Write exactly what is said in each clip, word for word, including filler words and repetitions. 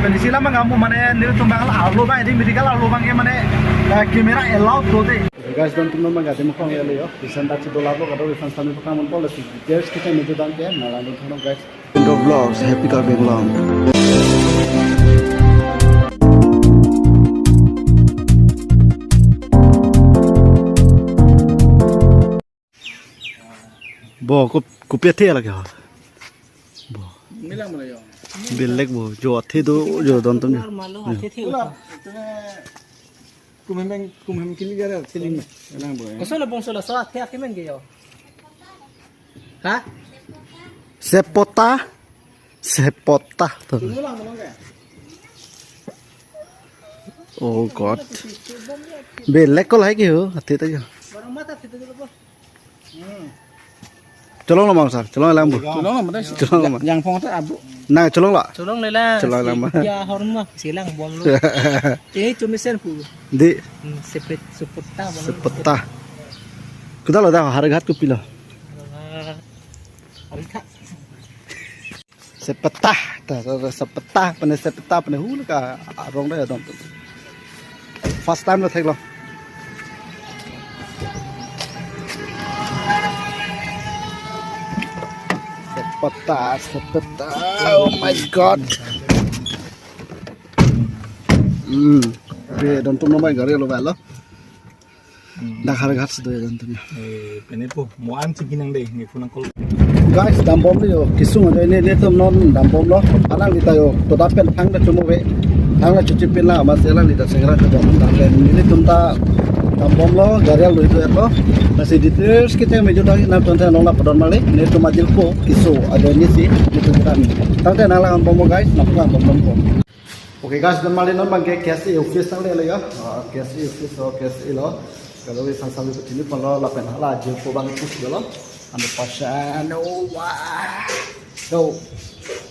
Isi alam abang mo mane nelitum abang arlo abang, edi medical arlo abang ke mane, eh, camera allowed do de. Guys, don tum non abang ke Dima Hasao area lo yo. Recent dak si do lap lo, kadokave aphan sitame paklang ponpo, lasi details kita meju dam ke, nanglang dun tha non guys. Indo Vlogs, Happy Karbi Anglong. Bo, ko, kopi athe lake ho. Bo. Milang mana yo? Belek bo, jo athe do, jo don tum jo. Normal lo, athe athe. Ula, ito na, kumhemeng, kumhem kili gara, thili me. Elang bo, eh. Koso lo bongso lo, so athe athe men ke yo. Ha? Sepota, sepota to. Ito lang, ito lang kaya. Oh God. Belek ko lahai ke ho, athe ta jo. Barang mata athe ta jo. Cholong lo mang sir, cholong lang bu. Cholong lo, mate. Cholong lo, mang. Yang phong ta abu. Na cholong lo. Cholong le la. Cholong lang, mang. Ya horma silang bom lo. Ini cumi sen pu. Di. Hmm, sepet, sepeta bom lo. Sepeta. Kuda lo dah harghat kopi lo. Harghat. Sepeta, ta, ta, ta, sepeta, pene sepeta, pene hul ka arong dai don. First time lo thek lo. Sepeta, sepeta. Oh my God. Hmm. Oke, don tum non abang gari lo ba lo. Hmm. Dak harghat si do ya don tum ya. Eh, pene po, mo an chingki nang dei, nge phone call. Guys, dambom lo yo, kesung ajo ne, netum non dambom lo. Alangli ta yo, to da pen thang da chumo ve. Thang da chuchi pen la, mas alangli ta segera ta dam pen. Netum ta dambom lo, gari lo itu ya to. Lasi details kita meju dam, nangtum ta non la padon malik, netum ajil ko, keso ajo ne si, netum ta. Tangte nanglang bom mo guys, nanglang bom bom ko. Oke guys, don mali non abang ke K S A office nangle lo ya. Ah, K S A office, oh, K S A lo. Kadokave aphan sitame pachini ponlo lapen hala ajil ko abang push dolo. Hundred percent. Oh, wow. So,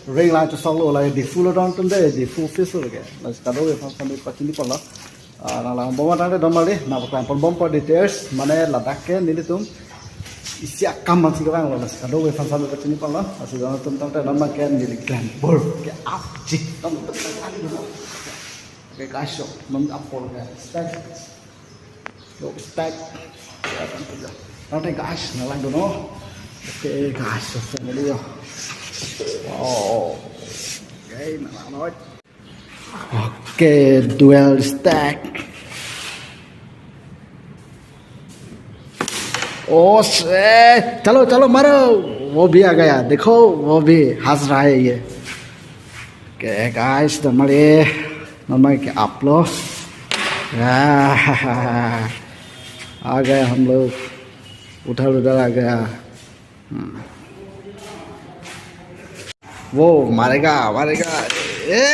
ring lang chosok lo la Diphu lo don tum de, Diphu office lo ke. Lasi kadokave aphan sitame pachini ponlo. Ah, nanglang bom tangte don mali, nangpaklang pon bom po details, mane ladak ke nelitum isi akam man si kevang lo, lasi kadokave aphan sitame pachini ponlo, lasi don tum tangte non abang ke neli Glenbur ke apji, don tum tangte nanglang dun non. Oke guys, so, non apor ke, stack. Yo, stack. Ya, tangte guys, nanglang dun non. Oke guys, so, family yo. Wow. Oke, nanglang noi. Oke, dual stack. Oh, se, chalo, chalo, maro. वो भी आ गया, देखो, वो भी हंस रहा है ये। ओके, गाइस, तो हमारे, हमारे के आप लोग। आ गए हम लोग। उधर, उधर आ गया। Hmm. वो मारेगा, मारेगा। ए!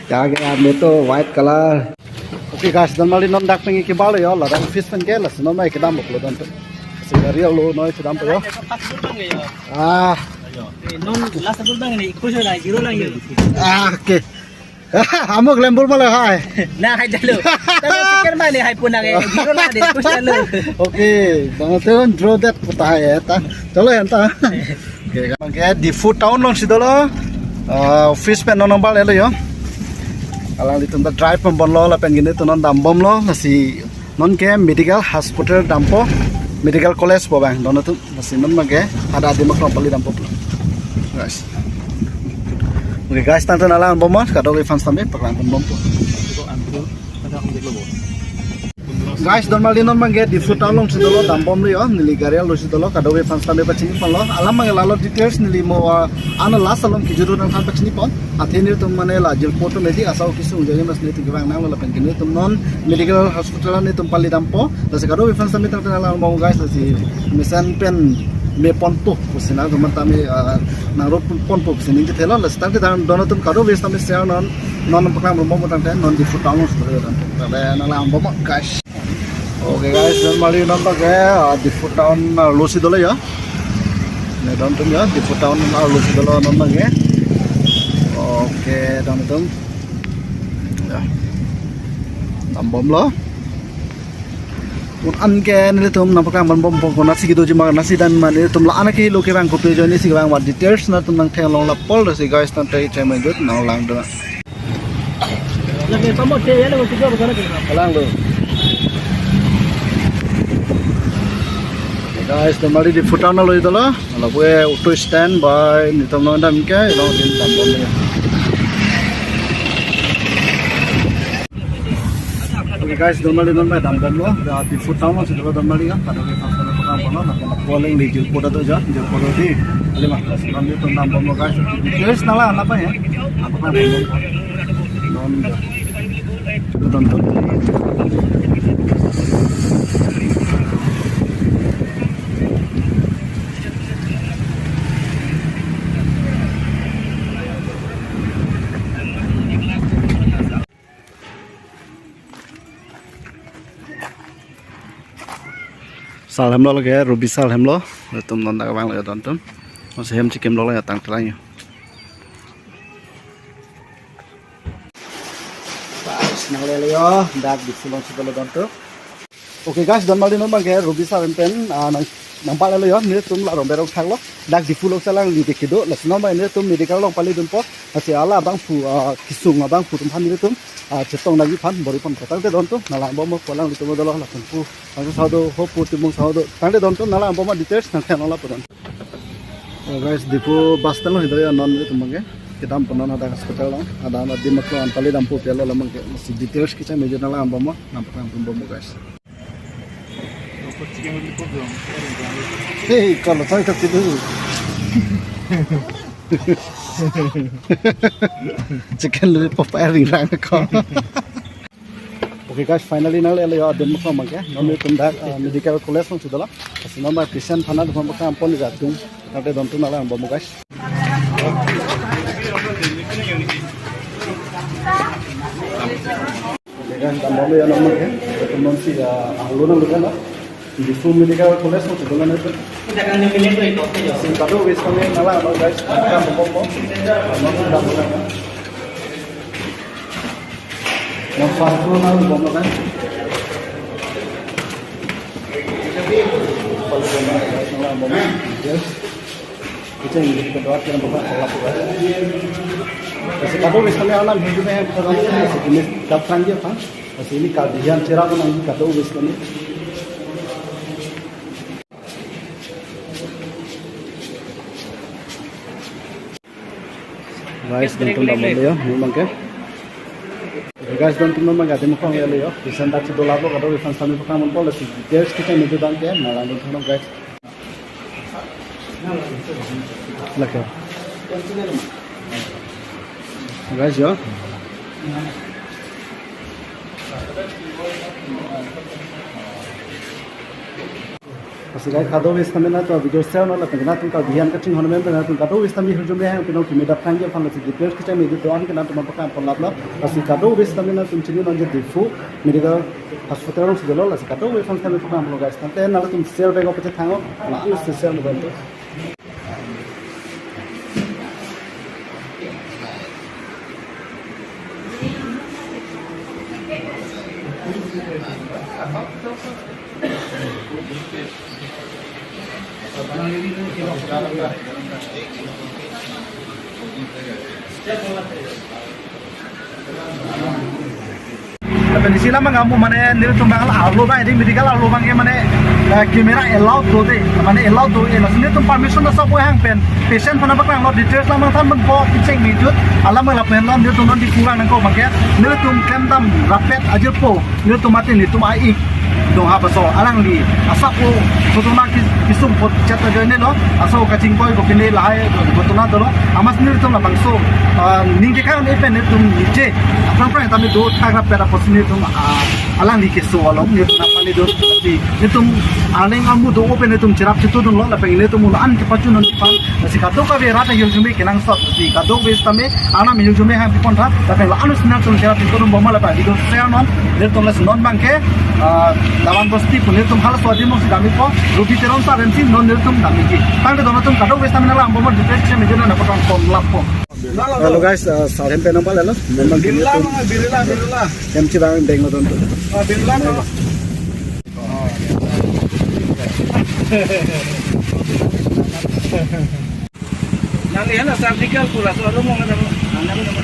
क्या गया? मैं तो white colour. Oke guys, don mali non dak pengi kebal yo, ladak office pen ke, lasi non mai kedam bok lo don tum. Si gari lo noi kedam po yo. Ah. Non last dul bang ni, kuso na, zero lang yo. Ah, oke. Amo Glenbur mala hai. Na hai jalo. Talo second mane hai punang eh. Zero lang de, kus jalo. Oke, bang tuh draw that puta hai ya ta. Chalo ya ta. Oke, kan ke Diphu town along si dolo. Ah, office pen non bal elo yo. Alanglitum ta drive pon bom lo lapen gini tu non dambom lo, lasi non ke medical hospital dampo, medical college po bang don atum. Lasi non abang ke hadak Dima Hasao pali dampo pulo. Guys. Oke guys, tangte nanglang bom, kadokave aphan sitame paklang pon bom po. Guys, don mali non abang ke Diphu town along si dolo, dambom lo yo, neli gari lo si dolo, kadokave aphan sitame pachini ponlo. Alam abang ke lalo details neli mo, ah, ano last along kejut nangthan pachini pon. Athe netum mane la ajil ko atum edi asau kesung jani mas netum kevang nanglo lapen ke netum non medical hospital netum pali dampo. Lasi kadokave aphan sitame tangte nanglang bom guys, lasi mesen pen me ponpo pusi nangtum tame, ah, nang rot ponpo pusi ning kethelo, lasi tangte don atum kadokave sitame share non, non paklang bom tangte non Diphu town along si dolo. Tangte nanglang bom guys. Oke guys, don mali non abang ke, ah, Diphu town, ah, lo si dolo ya. Ne don atum ya, Diphu town, ah, lo si dolo non abang ke. Oke, don atum. Ya. Dambom lo. Anke nelitum nangpaklang bompo, konatsi kedoji ma, konatsi dam ma, nelitum la-an akehelo kevang kopi ajoine si kevang ma details nangtum nangtheklong lapo, lasi guys, nangte chai manjut nanglang do. Lagi pamot ke ya, lagi tiga bukan lagi. Kalang do. Guys, Donmali Diphu town lo ito lo. Lapu auto stand by, nelitum nangdam ke, along din dambom ya. Okay guys, Donmali non bai dambomlo. Ya, Diphu town lo, sudah Donmali kan. Pada kita sudah pernah bono, nah, kalau calling di Jilpo dah tuh, Jilpo dah di. Lima belas, nelitum dambomlo guys. Guys, nanglang apa ya? Apa kan? Non, ya. Sudah tonton. Sar hem lo lake, Ruby sar hem lo, nelitum non dak vanglo ya dontum. Masi hem chekimlo ya tangtelang ya. Guys, nanglelo yo, dak Diphu alongsi dolo dontum. Okay guys, Donmali non abangke Ruby sar hem pen, ah, nang, nangpalelo yo, nelitum la Rongber rong thaklo. Dak Diphu alongsi alangli deke do, lasi non abang nelitum medical along pale dunpo. Lasi hala abangphu, ah, kesung abangphu atum aphan nelitum, ah, chetong nangji aphan bor-i ponpo. Tangte dontum, nanglangbompo, alanglitum dolo, lapen pu, tangte sahado, ho pu Timung sahado. Tangte dontum, nanglangbompo details, nangtheklong lapo don. Oh guys, Diphu bus stand lo, itum ya non nelitum abangke. Kedampo non hadak hospital lo, hadak Dimapur an pale dampo pi lo, la abangke. Si details kechai manjut nanglangbompo, nangpaklang bompo guys. Hey, kalau saya tak tidur. Chicken lollipop airing rang ko. Okay guys, finally nanglelo yo, Dimapur abangke. Non nelitum dak, ah, medical college alongsi dolo. Lasi non abang patient aphan nangpaklang pon ja tung. Tangte dontum nanglangbompo guys. Guys, dambomlo ya non abangke. Nonsi ya, ah, lo nang lo kan. Diphu Medical College alongsi dolo nelitum. Udah kan dia pilih tuh itu. Si kadokave setame nanglabom guys. Nanglabompo. Nonsi dambomlo. Nonsi dambomlo kan. Nanglabomlo guys. Yes. Kecheng manjut kedo-an ke nangpaklang lapo. Lasi kadokave setame alam hirjume hem kedo-an ke, lasi kini dap tangji aphan. Lasi ili Karbi ahin cherap nangji kadokave setame. Guys, dontum dambomlo yo, non abangke. Guys, dontum non abangke Dimapur alonglo yo. Patient dak si dolaplo, kadokave aphan setame paklang ponpo, lasi details kechai manjut abangke, nanglang dontum guys. Lake. Guys, yo. Lasi guys, kadokave setame nangtum video share non, lapen nangtum Karbi ahin kachinghon amen pen nangtum kadokave setame hirjume hem pen nangtum keme dap tangji aphan, lasi details kechai manjut do-an ke nangtum nangpaklang pon laplo. Lasi kadokave setame nangtum chini nangji Diphu Medical Hospital alongsi dolo, lasi kadokave aphan setame paklang ponlo guys. Tangte nanglitum share bang-o pachethang-o, la-an share lo bang-o. Lapen isi alam abang mo mane nelitum abang arlo abang, ini medical arlo abang ke mane, eh, camera allowed do de, mane allowed do, eh, lasi nelitum permission ta sabo hang pen, patient aphan paklanglo, details alam abang than ponpo, kecheng manjut, alam lapen lo nelitum non Diphu vang nangkok abangke, nelitum klemdam rapet ajirpo, nelitum mati nelitum a-ik dong ha baso, alangli asap o, sotuna ki, kisung pot chat ajoine lo, aso kachingkoi ko kene lahai, botona dolo, amatsi nelitum labangso, ah, ning kekhang-un-e pen nelitum nije, aphrang phrang tame dothak rapet apotsi nelitum, ah, alangli keso along nelitum nangpale do, si nelitum arleng amu do-o pen nelitum cherap chetudunlo, lapen nelitum ulo an kepachun non kipan, si kadokave rat ahirjume kenangsot, si kadokave setame alam ahirjume hang pipon tha, lapen la-an si nangtum cherap chetudunbom lapen video share non, nelitum lasi non abangke, ah, Dawan Bosti pu nelitum halaso adim alongsi damikpo, Ruby Teron sar hem si non nelitum damikji. Tangte dontum kadokave setame nanglangbom details kechai manjut nangpaklang pon lappo. Hello guys, uh, sar hem pen nangpalelo. Memang Birla, nelitum Birla, Birla. Hem chevang denglo dontum. Ah, Birla, Birla. Ah, Nang lihat lah surgical pula, so ada mau ada mau.